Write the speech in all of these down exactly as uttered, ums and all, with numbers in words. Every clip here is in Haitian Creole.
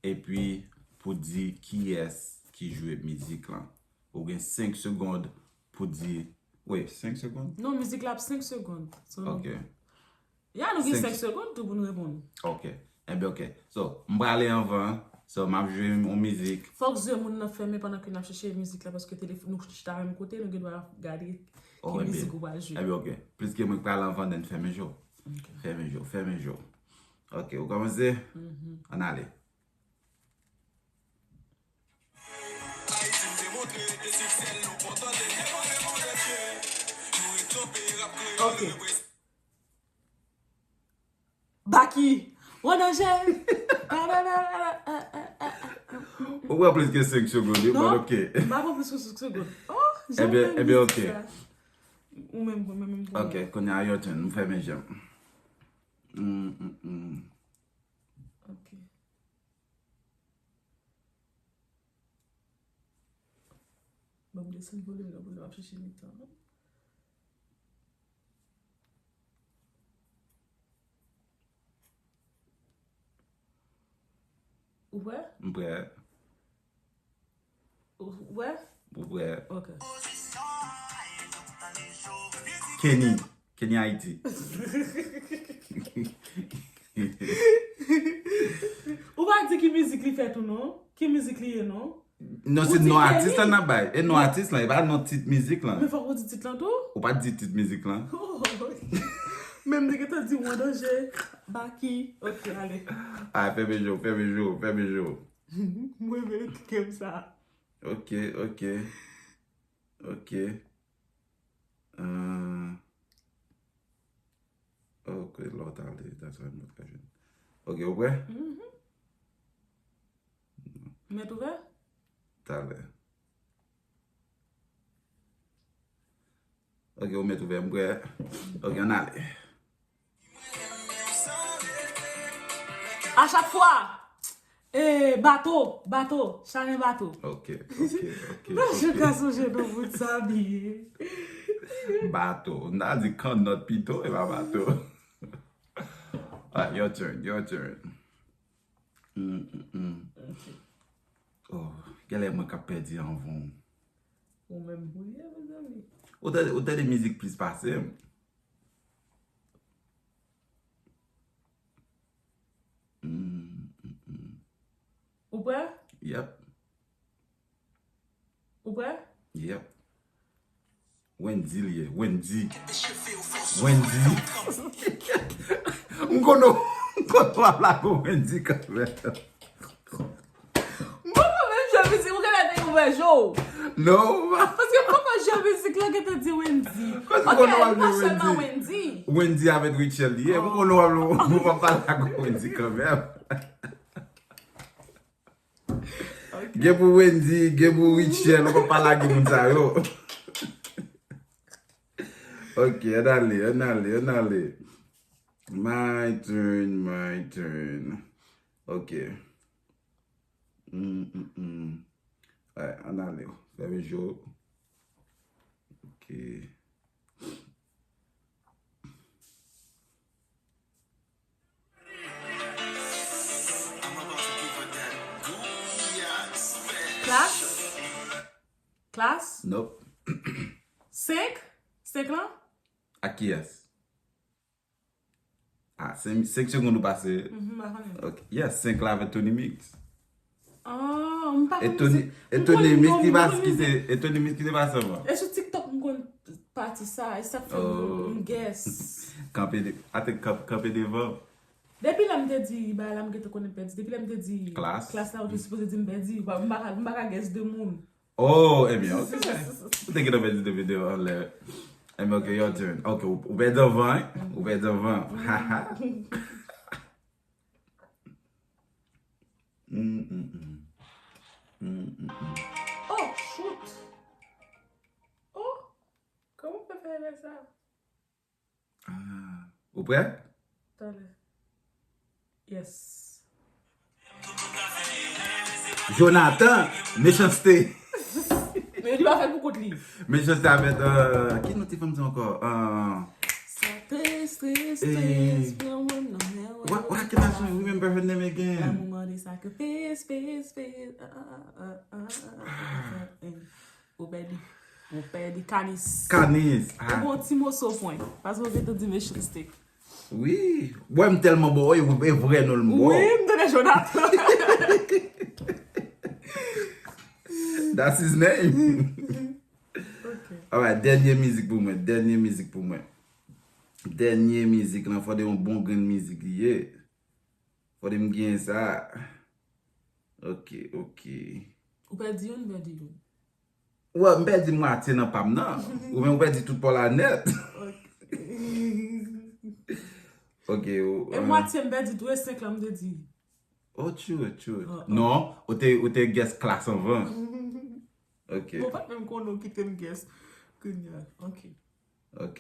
epi pou di kiyès ki jwe mizik lan. Ou gen senk segonn pou di. Wi, senk segonn? Non, mizik la ap senk segonn. So, ok. Ya, nou gen senk segonn tou pou nou reponn. Ok. Enben, ok. So, m prale anvan. So, m ap jwe yon mizik. Fòk zye moun nan fèmen pandan ke n ap chèche mizik la, paske telefòn, nou chita menm kote, nou gen dwa gade ki mizik ou pral jwe. Enben, ok. Pliske mwen k prale anvan, then fèmen je w. Ok. Fèmen je w, fèmen je w. Ok, ou kòmanse? Ann ale. Ok. Baky. Ou pran plis ke senk segonn, wi, but ok. Non, m pa pran plis ke senk segonn. Oh, ebyen, ok. Ou menm, ou menm, ou menm. Ok, kounye a your turn. M fèmen je m. Mm, mm, mm. Ok. Ban m desann volim nan pou nou ap chèche mitan an. Ou prè? M prè. Ou prè? Ou prè? Ok. Kenny. Kenny Haiti. Ou pa di ki mizik li fè tou non? Ki mizik li ye non? Non, se non atis lan n ap bay. E non atis lan, e pa non tit mizik lan. Men fòk ou di tit lan tou? Ou pa di tit mizik lan. Men m te gentan di w an danje. Baky. Ok, ale. Ah, fèmen je w, fèmen je w, fèmen je w. Mwen menm ki kèm sa. Ok, ok. Ok. Euh, ok, lè w t ale, that's why m pa t ka jwenn. Ok, ou prè? Mhm. Mèt ouvè? Talè. Ok, ou mèt ouvè, m prè. Ok, ann ale. A chak fwa. Eh, bato, bato, Chalen Bato. Ok, ok, ok. Mwen jis ka sonje non moun sa byen. Bato. M ta di kannòt pito, e pa bato. Alright, your turn, your turn. Mm, mm, mm. Ok. Oh, genlè mwen k ap pèdi anvan w. Ou menm pou ye, mezanmi. Ou tande, ou tande mizik plis pase m. Mm, mm, mm. Ou prè? Yep. Ou prè? Yep. Wendy li ye, Wendy. Wendy. M konnen, m konnen w ap lage Wendy kanmenm. M poko menm jwe mizik, ou genlè te ouvè je w. Non. Paske m poko jwe mizik la, gentan di Wendy. Ok, li pa sèlman Wendy. Wendy avèk Rachel li ye, m konnen w ap, w ap pale ak Wendy kanmenm. Ok. Gen pou Wendy, gen pou Rachel, ou pa lage moun sa yo. Ok, ann ale, ann ale, ann ale. My turn, my turn. Ok. Mm, mm, mm. Alright, ann ale. Fèmen je w. Ok. Klass? Klass? Nope. Senk? Senk lan? Ak kiyès? Ah, senk, senk segonn ou pase. Mhm, m pa konnen. Ok. Yes, senk la avèk Tony Mix. Ah, m pa konn. E Tony Mix ki te, e Tony Mix ki te pase anvan. E sou TikTok m konn pati sa, e sa k fè m, m guess. Kanpe de, ate kanpe devan. Depi lè m te di, bagay la m gentan konnen pèdi. Depi lè m te di Klass la, ou te sipoze di m pèdi. M pa, m pa ka, m pa ka guess de moun. Oh, ebyen, ok. Ou te gentan pèdi depi de anlè. Ebyen, ok, your turn. Ok, ou, ou pèdi anvan, hein? Ou pèdi anvan. Mm, mm, mm. Mm, mm, mm. Oh, shoot! Oh, kòman w fè fè sa? Ah. Ou prè? Talè. Yes. Jonathan, Mechanste. Men li pa fè l pou kont li. Mechanste avèk, euh, ki non ti fanm sa ankò? Euh, Tris, tris, tris, pran mwen nan men. Why, why can I remember her name again? L'amour mande sacrifice, fice, fice. Ah, ah, ah, ah, ah, ah, ah. Ou pèdi. Ou pèdi Kanis. Kanis. Ou gon ti moso pwen. Paske ou gentan di Mechanste. Wi. Wè m tèlman bo, e, e vrè non l m bo. Wi, m tande Jonathan. That's his name. Ok. Alright, dènye mizik pou mwen, dènye mizik pou mwen. Dènye mizik lan, fò de yon bon grenn mizik li ye. Fò de m gen sa. Ok, ok. Ou pèdi youn, m pèdi youn. Wè, m pèdi mwatye nan pa m nan. Ou menm ou pèdi tout pa w la nèt. Ok. Ok, ou, e mwatye m pèdi tou, e senk lan m te di. Oh, true, true. Non, ou te, ou te guess Klass anvan. Ok. Bon, ou pa t menm konnen ou kite m guess. Kounye a, ok. Ok.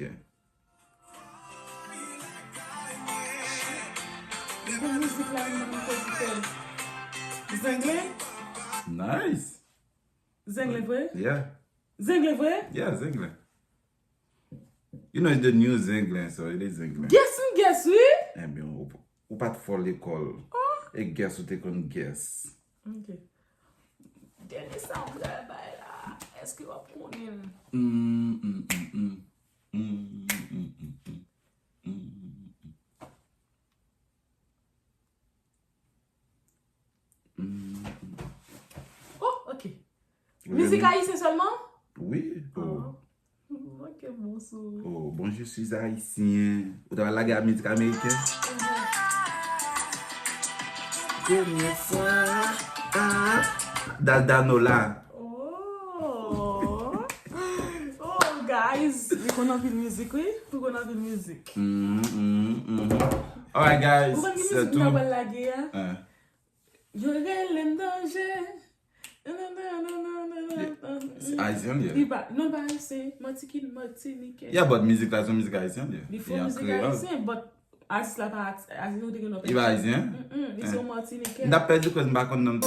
Bon, mizik la, mwen, mwen te di fè. Zenglen? Nice. Zenglen vre? Yeah. Zenglen vre? Yeah, Zenglen. You know, it's the new Zenglen, so it is Zenglen. Guess m guess, wi. Ebyen, ou, ou pa t fò lekòl. E guess ou te konn guess. Ok. Dènye sa m pral bay la. Èske w ap konnen l? Mm, mm, mm, mm. Mm, mm, mm, mm. Mm, mm. Mm, mm. Oh, ok. Mizik ayisyen sèlman? Wi. Oh. Manke bon sou. Oh, bon, je suis haïtien. Ou ta lage a mizik ameriken? Premye fwa. Ah. Daldanola. Oh. Oh, guys. Li konn anpil mizik, wi. Li konn anpil mizik. Mm, mm, mm. Alright, guys. Ou konn ki mizik nou pral lage a? Yo rele m danje. Se ayisyen li ye? Li pa, non, li pa ayisyen. Matikin, Matinike. Yeah, but mizik la se yon mizik ayisyen li ye. Li fon mizik ayisyen, but atis la pa atis, atis nou te gen lòt. Li pa ayisyen? Mm-mm, li se yon Matinike. M t ap pèdi koz m pa konn non.